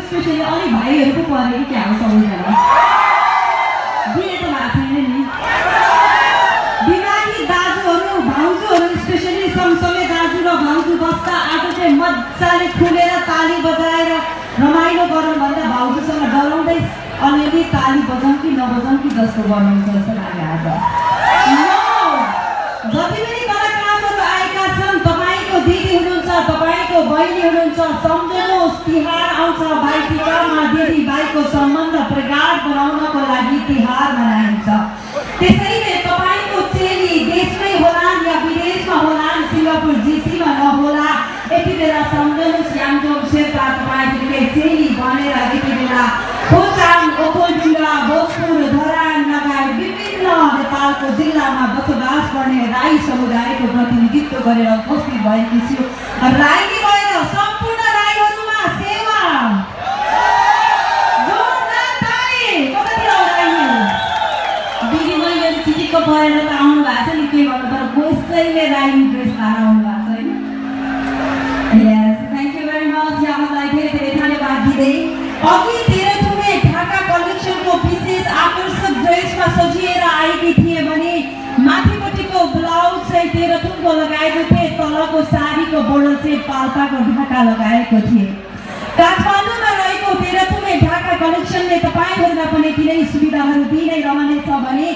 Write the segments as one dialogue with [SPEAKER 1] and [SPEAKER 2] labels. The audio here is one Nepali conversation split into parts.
[SPEAKER 1] स्पेशली अलिक भाइहरूको पऱ्यो कि क्या हो सबैजना बिहे त भएको छैन नि बिमारी दाजुहरू भाउजूहरू स्पेशली सँगसँगै दाजु र भाउजू बस्दा आज चाहिँ मजाले खुलेर ताली बजाएर रमाइलो गरौँ भन्दा भाउजूसँग डराउँदै अलिअलि ताली बजाउँ कि नबजाउँ कि जस्तो गर्नुहुन्छ जस्तो लाग्यो आज जति पनि कलाकारहरू आएका छन् तपाईँको दिदी हुनुहुन्छ तपाईँको बहिनी हुनुहुन्छ सम्झनुहोस् तिहार आउँछ भाइटिकामा दिदी भाइको सम्बन्ध प्रगाढ बनाउनको लागि तिहार मनाइन्छ त्यसैले तपाईँको चेली देशमै होलान् या विदेशमा होलान् सिङ्गापुर जिसीमा नहोला यति बेला सम्झनुहोस् याङजोङ शेर्पा तपाईँहरूले चेली भनेर यति बेला खोटाङ ओखलढुङ्गा भोजपुर धरान लगायत विभिन्न नेपालको जिल्लामा बसोबास गर्ने राई समुदायको प्रतिनिधित्व गरेर उपस्थित भएकी छु राई भएर सम्पूर्ण राईहरूमा सेवा जोरदार ताली कतातिर राईहरू दिदी मैले चिटिक्क परेर त आउनु भएको छ नि के गर्नु तर कसैले राई ड्रेस लगाएर आउनु भएको छैन यस थ्याङ्क यू भेरी मच यहाँलाई धेरै धेरै धन्यवाद दिँदै अघि तेह्रथुमे ढाका कलेक्सनको विशेष आकर्षक ड्रेसमा सजिएर आएकी थिए भने माथिपट्टिको ब्लाउज चाहिँ तेह्रथुमको लगाएको थिए तलको साडीको बोर्डर चाहिँ पाल्पाको ढाका लगाएको थिए काठमाडौँमा रहेको तेह्रथुमे ढाका कलेक्सनले तपाईँहरूलाई पनि तिनै सुविधाहरू दिइनै रहनेछ भने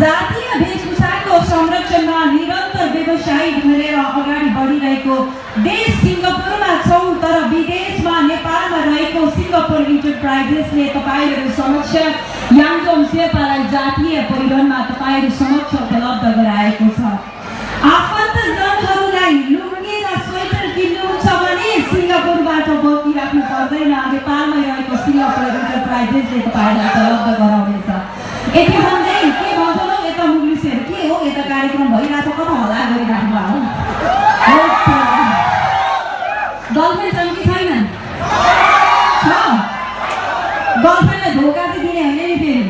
[SPEAKER 1] जातीय वेशभूषाको संरक्षणमा निरन्तर व्यवसाय गरेर अगाडि बढिरहेको देश सिङ्गापुरमा छौँ तर विदेशमा नेपालमा रहेको सिङ्गापुर इन्टरप्राइजेसले तपाईँहरू समक्ष याङजोङ शेर्पालाई जातीय परिवहनमा तपाईँहरू समक्ष उपलब्ध गराएको छ आफन्तजनहरूलाई लुङ्गी र स्वेटर किन्नुहुन्छ भने सिङ्गापुरबाट बोकिराख्नु पर्दैन नेपालमै रहेको सिङ्गापुर इन्टरप्राइजेसले तपाईँहरूलाई उपलब्ध गराउनेछ यति भन्दै के भन्छौँ यता मुग्लिसहरू के हो यता कार्यक्रम भइरहेछ कता होला गरिराख्नु भएको गर्लफ्रेन्ड छन् कि छैनन् गर्लफ्रेन्डलाई धोका चाहिँ दिने होइन नि फेरि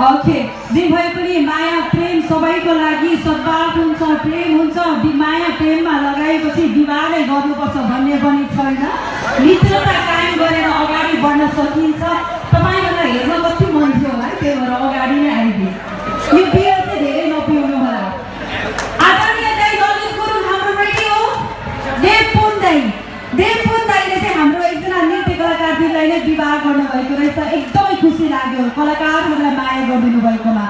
[SPEAKER 1] ओके जे भए पनि माया प्रेम सबैको लागि सद्भाव हुन्छ प्रेम हुन्छ माया प्रेममा लगाएपछि विवाह नै गर्नुपर्छ भन्ने पनि छैन मित्रता कायम गरेर अगाडि बढ्न सकिन्छ तपाईँहरूलाई हेर्न कति मन थियो होला त्यही भएर अगाडि नै आइदिए यो बियर चाहिँ धेरै नपिउनु होला आदरणीय दाइ ललित गुरुङ हाम्रो रेडी हो देवपुन दाइले चाहिँ हाम्रो एकजना नृत्य कलाकार दिदीलाई नै विवाह गर्नुभएको रहेछ एकदमै खुसी लाग्यो कलाकारहरूलाई माया गरिदिनु भएकोमा